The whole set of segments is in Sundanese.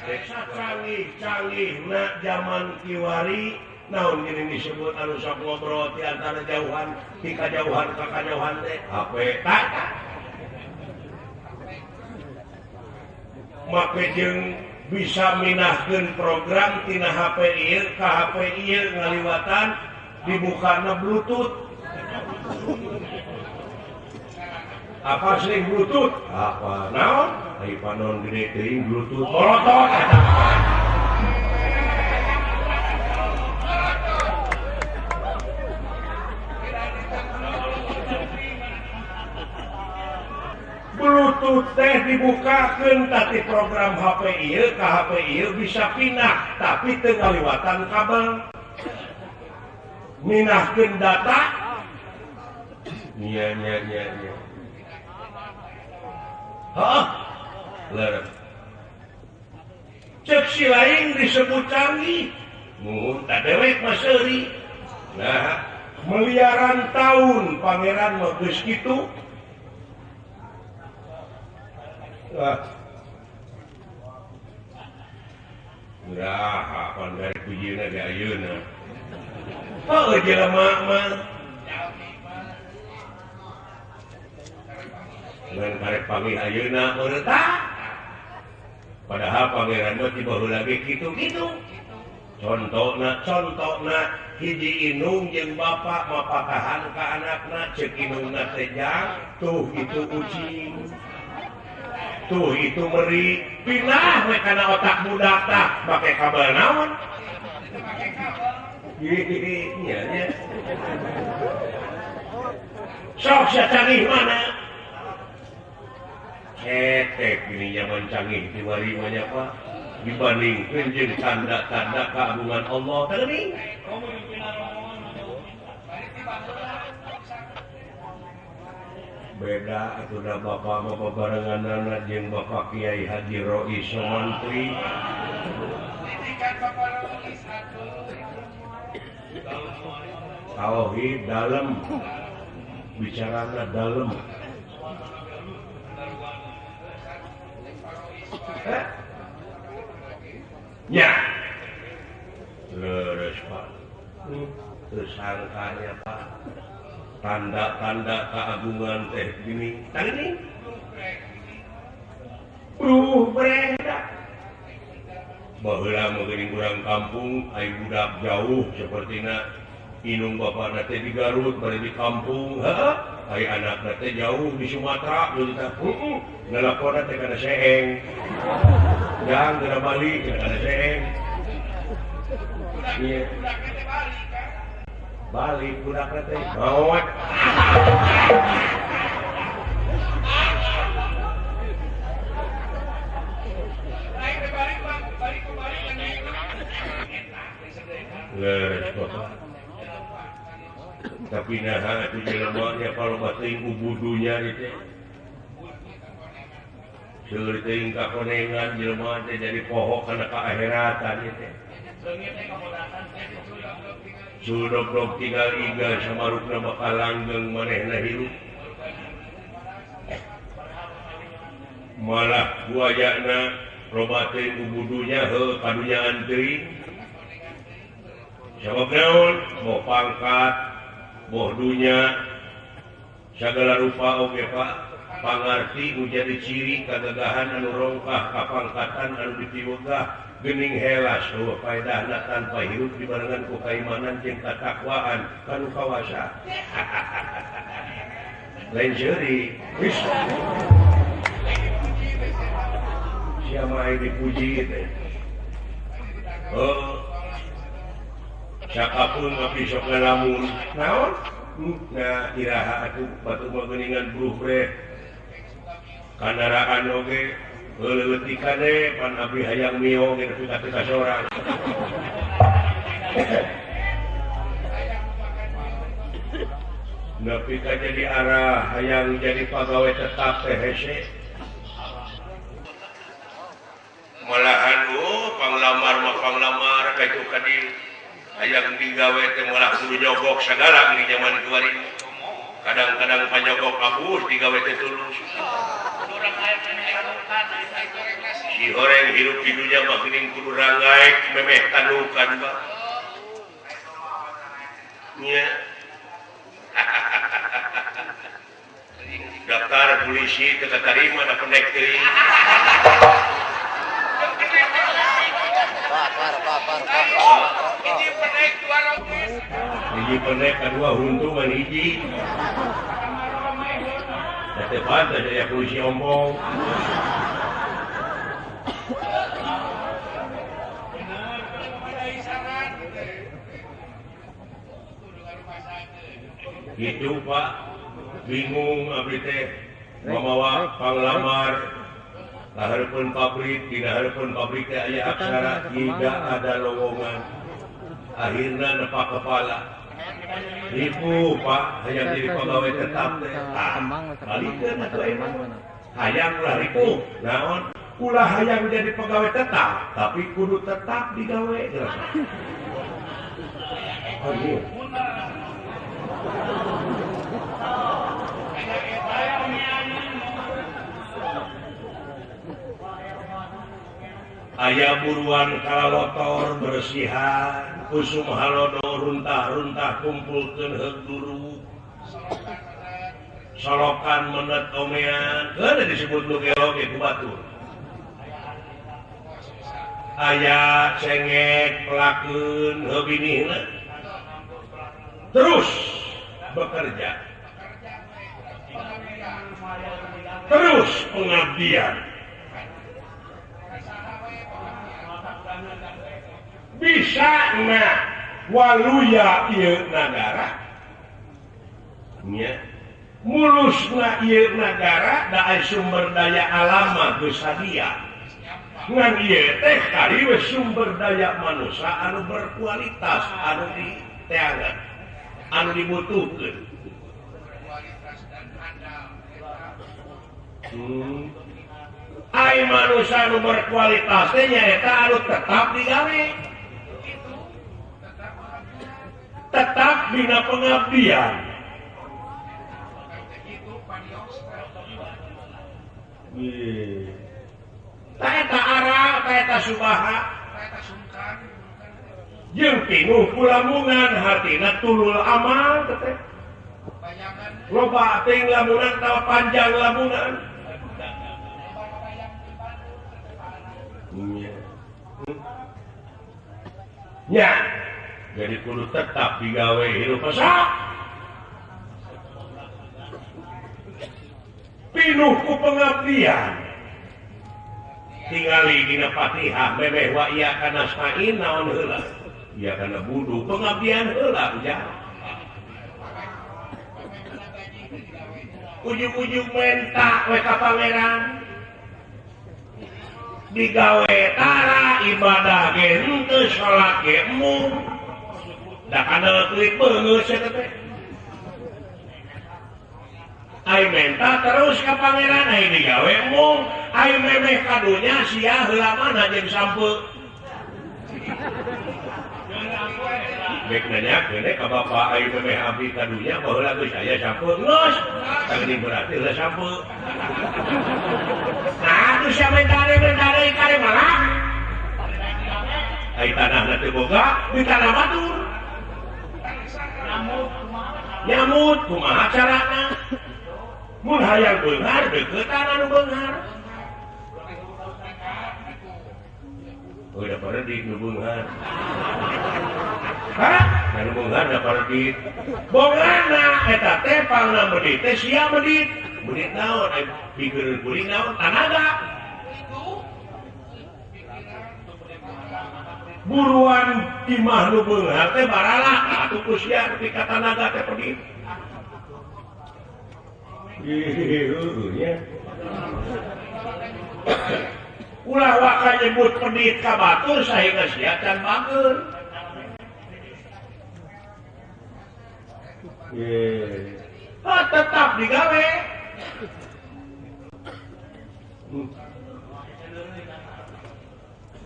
Canggih-canggihna zaman kiwari naon geuning disebut anu sok ngobrol ti antara jauhan ti kajauhan ka kajauhan teh HP tah make jeung bisa minahkeun program tina HP ieu ka HP ieu ngaliwatan dibukana Bluetooth. Apa sering Bluetooth? Apa naon? Ai panon gede teuing Bluetooth molotot eta. Bluetooth teh dibukakeun tadi program HP ieu ka HP ieu bisa pindah tapi teu ngaliwatan kabel. Minahkeun data. Nya nya nya nya. Hah? Leres. Cek si lain disebut canggih. Mun ta dewek mah seuri. Nah, miliaran tahun pangeran mah geus kitu. Ah. Uraha pan dari pujieuna ge ayeuna. Heuh jelema mah. Ngan karek panggih ayeuna meureun tah. Padahal pangeran mah ti baheula ge kitu-kitu. Contona hiji inung jeung bapak mapatahan ka anakna ceuk inungna teh jang tuh itu ucing. Tuh itu meri pindah we kana otak budak tah make kabel naon? Nya nya. Sok sacanggih mana? Cetek gini nyaman canggih diwari mah nya Pak dibandingkeun jeung tanda-tanda keagungan Allah teuing. Beda atuh da bapak mah babarenganana jeung Bapak Kiai Haji Rois Somantri. Tauhid dalem, bicarana dalem. Ya, leres Pak, tersangkanya Pak, tanda-tanda keagungan teh gini, tadi bereda. Baheula mah geuning urang kampung, ai budak jauh sapertina inung bapana teh di Garut bari di kampung, heuh, ai anakna teh jauh di Sumatera, deui tah, heuh, nalaponna teh kana seeng. Jang geura balik kana seeng. Ieu balik budakna teh maot. Leres Bapak. Tapi nah atuh jelema nya kalau teuing ubudunya teh. Seueur teuing kakonengan jelema teh jadi poho kana kaakheratan ieu teh. Sudobrog tinggal iga samarukna bakal langgeng manehna hirup. Malah buayana loba teuing ubudunya heuh kadunyaan teuing. Sabab naon? Boh pangkat, boh dunya, sagala rupa oge Pak. Pangarti nu jadi ciri kagagahan anu rongkah kapangkatan anu dipiwegah geuning helas eueuh paedahna tanpa hirup dibarengan ku kaimanan jeung katakwaan kanu kawasa. Lain seuri. Wis. Sia mah dipuji teh. Heuh. Siapapun tapi sok ngalamun naon? Nah iraha atuh batu mah geuningan bruh breh. Kandaraan oge leutik kade pan abdi hayang mio ge nepi ka teu kasorang. Nepi ka jadi arah hayang jadi pagawe tetap teh hese. Malahan oh panglamar mah panglamar ka itu ka dieu. Hayang digawe teh malah kudu nyogok sagala di zaman kiwari. Kadang-kadang panyogok abus digawe teh tulus. Si horeng hirup di dunya mah geuning kudu rangaek memeh tandukan Pak. Nya. Daftar polisi teu katarima da pendek teuing. Hiji pendek kadua huntungan hiji. Da teu pantes aya polisi ombong. Gitu Pak, bingung abdi teh mamawa panglamar hareupeun pabrik, dina hareupeun pabrik teh aya aksara tidak ada lowongan. Akhirna nepak kepala. Ribu Pak, hayang jadi pegawai tetap teh. Balikeun atuh ayeuna. Hayang ulah ribu, naon? Ulah hayang jadi pegawai tetap, tapi kudu tetap digawe. Aduh. Aya buruan kalalotor bersihan usum halodo runtah-runtah kumpulkeun heug dulu solokan menet omean heuh disebut nu gelo ge ku batur aya cengek pelakeun heuh binihna terus bekerja terus pengabdian bisa na waluya ieu nagara nya mulusna ieu nagara da sumber daya alam mah geus sadia ngan ieu teh kari we sumber daya manusia anu berkualitas anu diteangan anu dibutuhkeun. Ai manusia anu berkualitas teh nyaeta anu tetap digawe tetap dina pengabdian. Taeta ara, taeta subaha, jeung pinuh kulamungan hatina tulul amal teh. Loba teuing lamunan tawa panjang lamunan. Nya, jadi kudu tetap digawe hirup asa. Pinuh ku pengabdian. Tingali dina Fatihah memeh wa iya kana nasta'in naon heula. Iya kana budu pengabdian heula ujang. Ujung-ujung menta we ka pangeran. Digawe tara ibadah ge henteu salat ge embung. Da kana teuing beungeut eta teh. Ai menta terus ka pangeran ai digawe embung, ai memeh ka dunya sia heula mana jeung sampeu. Bek nanya kene ka bapak ai memeh abdi ka dunya baheula geus aya sampeu geus. Tah berarti heula sampeu. Nah, atuh sia mentare-mentare kare malah. Ai tanahna teu boga, di tanah batur. Nyamut kumaha carana? Mun hayang beunghar deuketan anu beunghar. Oh, da paredik nu beunghar. Hah? Nu beunghar da paredik. Bongana eta teh pangna medit teh sia medit. Medit naon? Ai pikeun kuring naon? Tanaga. Buruan imah nu beunghar teh barala atuh ku sia nepi ka tanaga teh pedit. Ih, ulah waka nyebut pedit ka batur sahingga sia can bager. Ah, tetap digawe.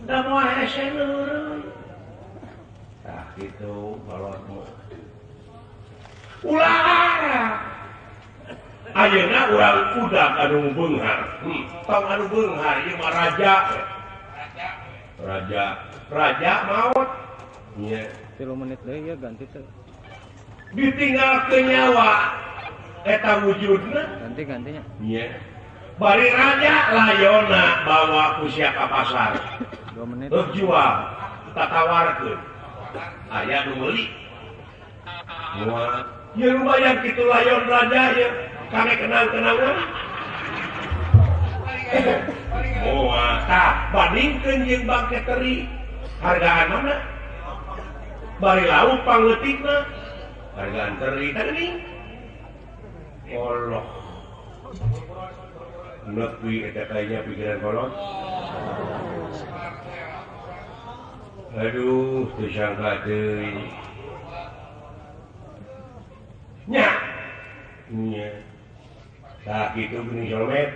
Da moal hese leureun. Tah kitu balotmu. Ulah ara. Ayeuna urang udah anu beunghar. Tong anu beunghar ieu mah raja. Raja, raja maot. Nya 3 menit deui ya ganti teh. Ditinggal ke nyawa eta wujudna ganti-gantinya. Nya. Bari raja layona bawa ku sia ka pasar. 2 menit. Jual, tatawarkeun. Aya nu meuli. Moal. Ieu lumayan kitu layon raja ieu. Kami kenang-kenangan. Moal tah bandingkeun jeung bangke teri. Hargaan mana? Bari lauk pangleutikna. Hargaan teri teh geuning. Allah. Nepi eta kayaknya pikiran kolot. Aduh, teu sangka deui. Nya. Nya. Tah kitu geuning solmet.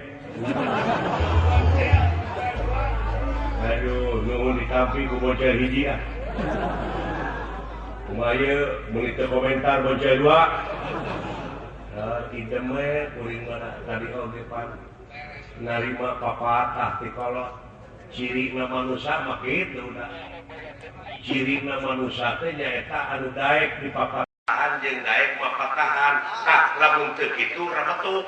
Aduh, nuhun ditampi ku bocah hiji ah. Kumaha ieu meuli teu komentar bocah dua. Idem we kuring mah tadi oge pan narima papatah ti kolot. Cirina manusia mah kitu da. Cirina manusia teh nyaeta anu daek dipapatahan jeung daek mapatahan. Tah lamun teu kitu rametuk.